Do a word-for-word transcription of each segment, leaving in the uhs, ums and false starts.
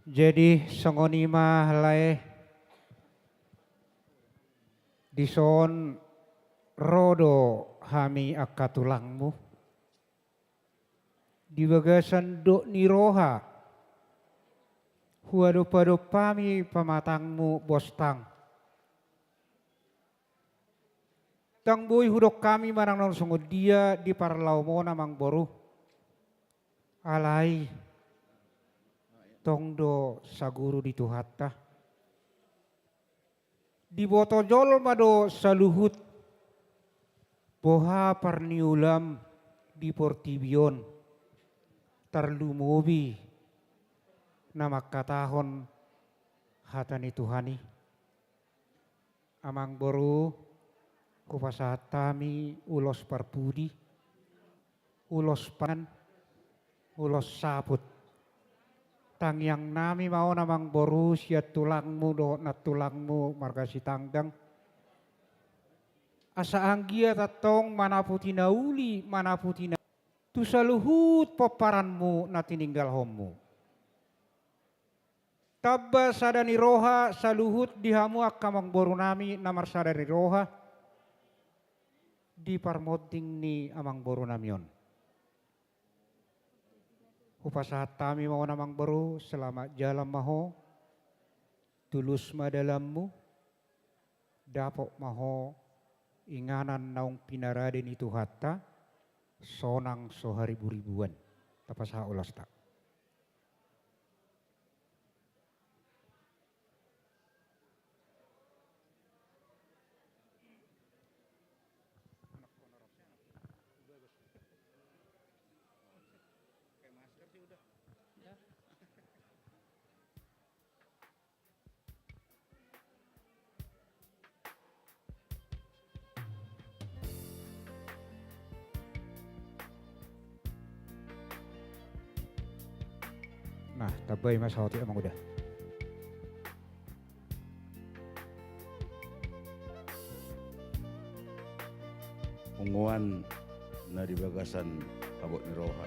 Jadi songon i ma lae, dison ro do hami angka tulangmu di bagasan dok ni roha, huadopadop hami pamatangmu bostang. Ndang boi hudok hami manang naung songon dia di parlaomon amangboru. Alai tong do saguru di Tuhanta. Diboto jolma do saluhut boha parniulam di portibi on, tarlumobi na mangkatahon hata ni Tuhan i. Amangboru, hupasahat hami ulos parpudi, ulos pangan, ulos saput. Tangiang nami ma on amangboru sian tulangmu dohot nantulangmu marga Sitanggang. Asa anggiat antong manaputi na uli, manaputi na tu saluhut pomparanmu na tininggalhonmu. Tamba sada ni roha saluhut di hamu angka amangboru nami na marsada ni roha di parmonding ni amangboru nami on. Hupasahat hami ma on amangboru, selamat jalan ma ho, tulus ma dalanmu, dapot ma ho inganan naung pinarade ni Tuhanta, sonang so hariburibuan. Tapasahat ulosta. Nah, tambai ma saotik amang uda. Punguan na di bagasan habot ni roha.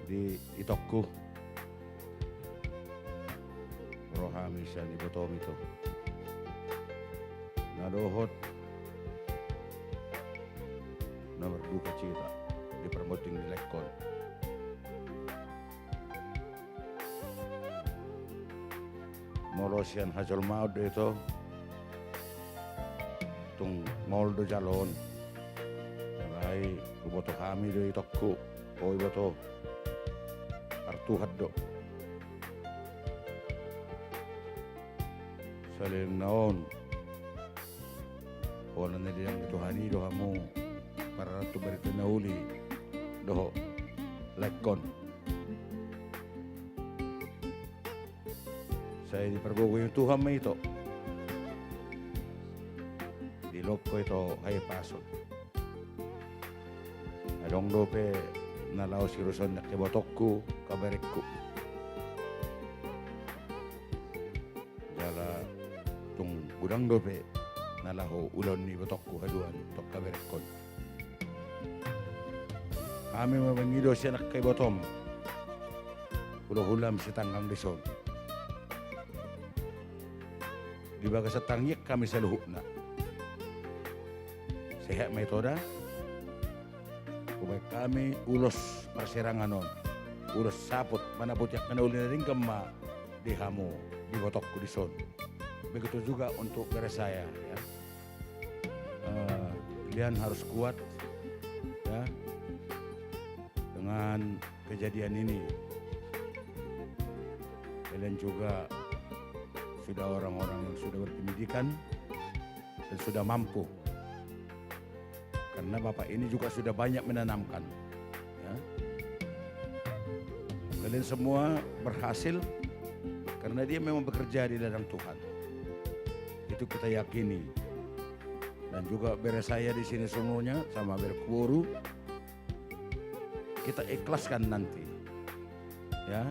Di itongku, ro hami sian ibotom ito. Na dohot na marduka cita di parmonding ni laengkon. Molo sian hajolmaon do ito, tung maol do jaloon. Alai huboto hami do itongku, o iboto, partuhat do. Saleleng na on, holan na didok ni Tuhan i do hamu, parratu barita na uli dohot laengkon. Sai dipargogoi Tuhan ma ito. Dilehon ho ito hahipason. Adong dope na laho siuruson ni angka ibotongku, angka berengku. Jala tung godang dope na laho ulaon ni ibotongku haduan tu angka berengkon. Hami ma mangido sian angka ibotom, hulahula Sitanggang dison. Di bagasan tangiang hami saluhutna. Sehat ma ito da. Hubaen hami ulos parsirangan on, ulos saput, manaputi angka na uli na denggan ma di hamu, di ibotongku dison. Begitu juga untuk bere saya, ya. Eh, kalian harus kuat, ya, dengan kejadian ini. Kalian juga sudah orang-orang yang sudah berpendidikan dan sudah mampu. Karena bapak ini juga sudah banyak menanamkan, ya. Kalian semua berhasil karena dia memang bekerja di ladang Tuhan. Itu kita yakini. Dan juga bere saya di sini semuanya sama bere ku boru, kita ikhlaskan nanti, ya,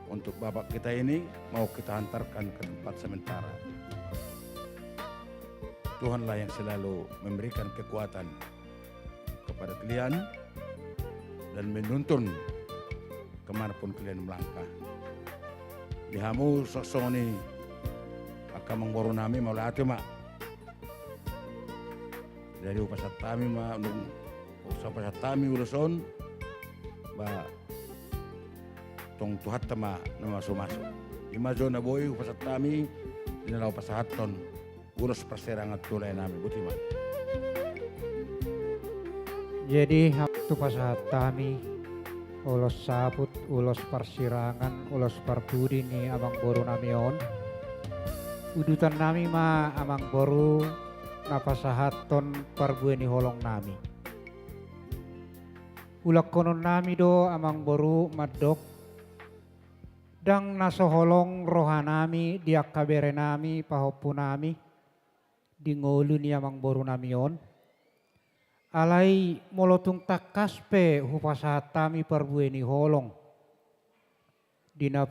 untuk bapak kita ini mau kita hantarkan ke tempat sementara. Tuhanlah yang selalu memberikan kekuatan kepada kalian dan menuntun Kemana pun kalian melangkah. Di hamu songon i angka amangboru nami, mauliate ma. Jadi hupasahat hami ma, nung hupasahat hami ulos on, ba tong Tuhanta ma na mamasu-masu. I ma jo na boi hupasahat hami, di na laho pasahathon ulos parsirangan tu lae nami, boti ma. Jadi, hatupasahat hami ulos saput, ulos parsirangan, ulos parpudi ni amangboru nami on. Udutan nami ma amangboru na pasahathon parbue ni holong nami. Ulangkonon nami do amangboru mandok, ndang na so holong roha nami di angka bere nami, pahompu nami, di ngolu ni amangboru nami on. Alai molo tung tangkas pe hupasahat hami parbue ni holong di na